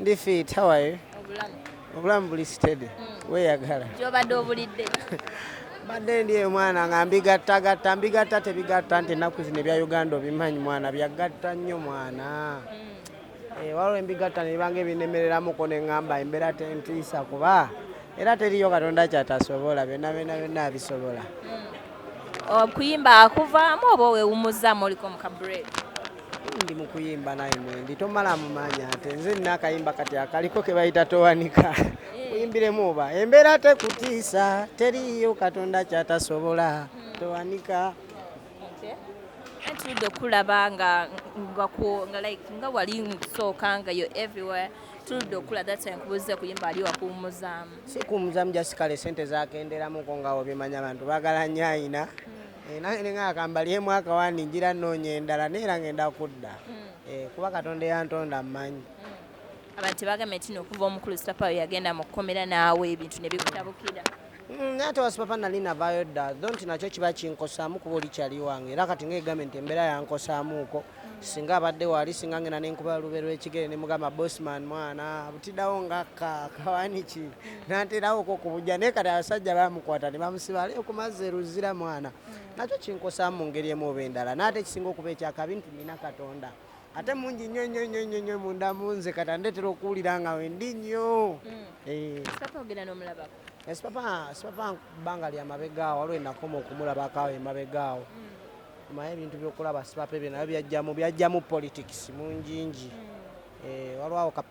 Ndi fit, how are you? Obulamu? Obulamu buli steady. Weeyagala. Gyobadde obulidde? Mbadde ndi mwana nga mbigattagatta, mbigatta tebigatta, nti ennaku zino ebya Uganda obimanyi mwana, byagatta nnyo mwana. Waliwo embigatta ne bibanga ebinemereramuko ne ŋŋamba embeera tentiisa, kuba era teriyo Katonda kyatasobola, byonna byonna byonna abisobola. Okuyimba akuvaamu oba weewumuzzaamu, oliko mu kabreak? Ndi mu kuyimba naye mwendi tomala mumaanyi, ate nze nina akayimba kati akaliko ke bayita "Towanika". Kuyimbiremu oba embeera tekutiisa, teriyo Katonda kyatasobola, towanika. Tuludde okulaba nga like nga wali mu kusooka nga yo everywhere. Tuludde okula, that's why nkubuuziza kuyimba ali wakuwummuzaamu. Si kuwummuzamu, just kale sente zakenderamuko nga obimanya abantu baagala nnyo ayina. Nange nenga akambalyemu akawandi, ngira nnoonya endala, neera ngenda kudda. Kuba Katonda eyantonda mmanyi. Abantu tebagambye nti okuva omukulu Sipapa we yagenda mu kkomera, naawe ebintu ne bikutabukira? Naye ate wasipapa nali navaayo dda, tho nti nakyo kiba kinkosaamu kuba oli kyali wange, era kati ngaegambye nti embeera yankosaamuuko. Singa abadde wali, singa ngenda nenkuba lube lw'ekigere ne mugamba, "Bosman mwana, butiddawo ngakka kawaniki," nanteerawoko okubujja. Naye kati abasajja bamukwata ne bamusiba ali ku mazzi eruzira mwana, nakyo kinkosaamu mu ngeri emu oba endala. Naye ate ekisinga okuba ekyakabi nti nina Katonda ate mungi nnyo nnyo nnyo nnyo nnyo munda mu nze, kati andeetera okuwulira nga wendi nnyo. Sipapa ogenda n'omulabako? Sipapa, Sipapa bbanga lya mabega awo waliwo enakoma okumulabako awo emabega awo. Omanyi ebintu byokulaba Sipapa ebyo nabyo byajjamu politics mungingi. Waliwo awo ka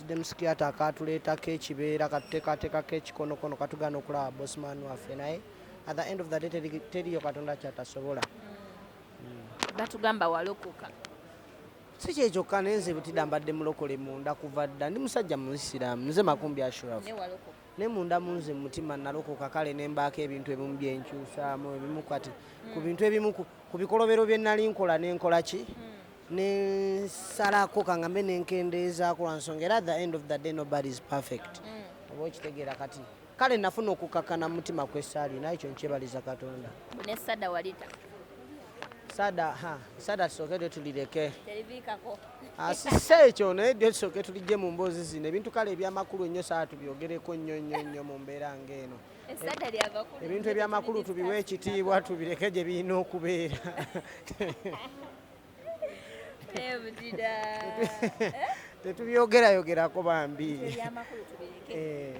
demskiata akatuleetako ekibeera katuteekateekako ekikonokono katugaana okulaba bosman waffe, naye at the end of the day teriyo Katonda kyatasobola. Batugamba walokoka. Si kyekyokka, naye nze butida mbadde mulokole munda kuva dda. Ndi musajja muisiraamu, nze Makumbi Ashraf. Ne walokoka? Ne munda munze mu mutima nalokoka, kale ne mbaako ebintu ebimu byenkyusaamu ebimu. Kati ku bintu ebimu ku bikolobero bye nali nkola, nenkola ki, nensalako kangambe nenkendeezaako lwa nsonga era at the end of the day nobody is perfect, oba okitegeera? Kati kale nafuna okukakkana mu mutima kwessaali, naye ekyo nkyebaliza Katonda. Ne sada walita? Sada ha, sada tusooke tetulireke. Teriviikako. Ah, si ekyo, naye ddyo tusooke tulijje mu mboozi zino ebintu kale ebyamakulu ennyo, saa tubyogereko nnyo nnyo nnyo mu mbeera ng'eno. Esada lyabakulu. Ebintu ebyamakulu tubiwe ekitiibwa, tubireke gye birina okubeera. Butida. Tetubyogerayogerako bambi. Ebyamakulu tubireke.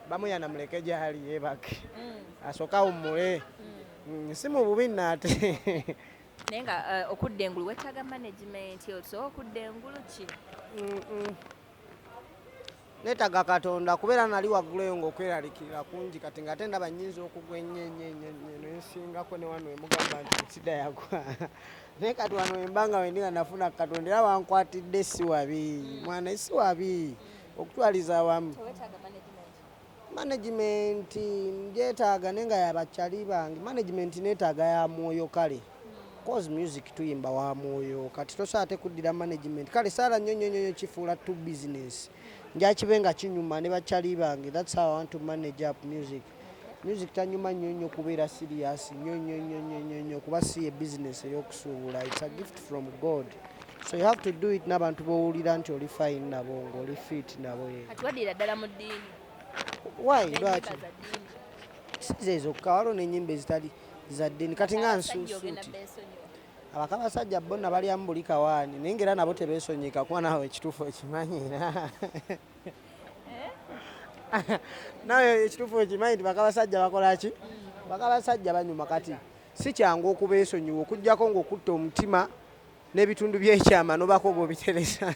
Bamuyana muleke gyali yeebake, asooke awummule. Si mu bubi nno ate. Naye nga okudda engulu wetaaga management, osobola okudda engulu ki? Neetaaga Katonda, kubeera nali waggulu eyo ng'okweraliikirira kungi, kati ng'ate ndaba nnyinza okugwa ennyo ennyo ennyo ennyo nensingako ne wano emugamba nti sida yagwa. Naye kati wano wemba nga wendi nga nafuna Katonda era wankwatidde, si wabi mwana, si wabi okutwaliza awamu. Tewetaaga management? Management ngyetaaga, naye nga yabakyali bange. Management neetaaga ya mwoyo, kale cause music tuyimba wa mwoyo, kati tosobola ate kuddira management. Kale saala nnyo nnyo nnyo kifuula tu business, njakibe nga kinyuma ne bakyali bange. That's how I want to manage up music. Music tanyuma nnyo nnyo kubeera serious nnyo nnyo nnyo nnyo nnyo nnyo, kuba si ye business ey'okusuubula. It's a gift from God, so you have to do it n'abantu b'owulira nti oli fine nabo, ng'oli fit nabo, ye. Kati waddira ddala mu ddiini? Why? N'ennyimba Lwaki? za ddiini. Si ze zokka, waliwo n'ennyimba ezitali za ddiini. Kati nga Abasajja ogenda nsuusuuti. beesonyiwa? Abakabasajja bo nabalyamu buli kawaani, naye ngaera nabo tebeesonyika, kuba naawe ekituufu okimanyi, era naawe ekituufu okimanyi nti bakabasajja bakola ki, bakabasajja banyuma. Kati si kyangu okubeesonyiwa, okugjako ng'okutta omutima n'ebitundu by'ekyama nobako bw'obiteresa.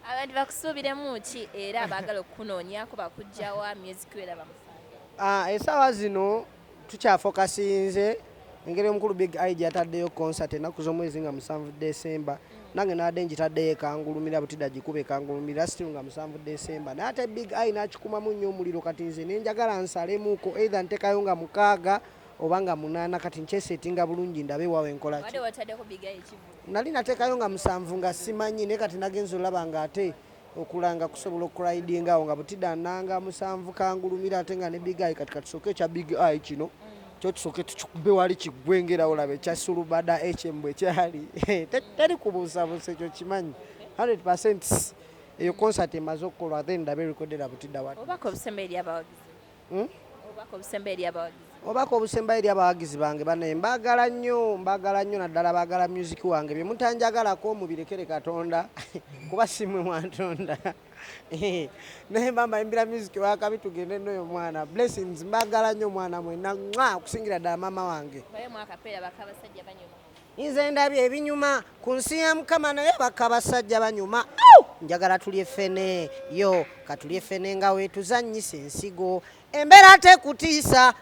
Abantu bakusuubiremu ki, era abaagala okukunoonyako bakugjawa, music era bamusange? Ah, essaawa zino tukyafokasinze engeri omukulu Big Eye gyataddeyo concert ennaku z'omwezi nga 7 Desemba. Nange naadde ngitaddeyo ekangulumira, butida gikuba ekangulumira still nga 7 Desemba, naye ate Big Eye n'akikumamu nnyo omuliro. Kati nze nenjagala nsalemuko, either ntekayo nga 6 oba nga 8. Kati nkyesetinga bulungi ndabe waawe nkola ki. Wadde wataddeko Big Eye ekivu? Nali nateekayo nga 7 nga simanyi, naye kati nagenza olaba nga ate okulanga kusobola okuridinga awo nga butida nanga 7 kangulumira, ate nga ne Big Eye. Kati katusooke ekya Big Eye kino kyo tusooke tukikube wali kiggwengera, olaba ekya Sulubada hm bwe kyali. Teri kubuusabuusa, ekyo kimanyi. 100% eyo concert emaze okukolwa, then ndabe recordera butidda wat. Obubaka obusemba eri abawagizi? Hmm? Obubaka obusemba eri abawagizi? Obaka obusemba eri abawagizi bange, banaye mbaagala nnyo, mbaagala nnyo, naddala baagala music wange. Bye mutanjagalako mubirekere Katonda, kuba si mmwe mwantonda. Naye mba mbayimbira music wakabi. Tugende n'oyo mwana. Blessings, mbaagala nnyo mwana mwenna mwa, okusingira ddala maama wange. Baye mwakapeera baka abasajja banyuma. Nze ndabye ebinyuma ku nsi ya Mukama, naye baka basajja banyuma. Au! Njagala tulye ffene yo, katulye ffene nga weetuzannyisa ensigo, embeera tekutiisa.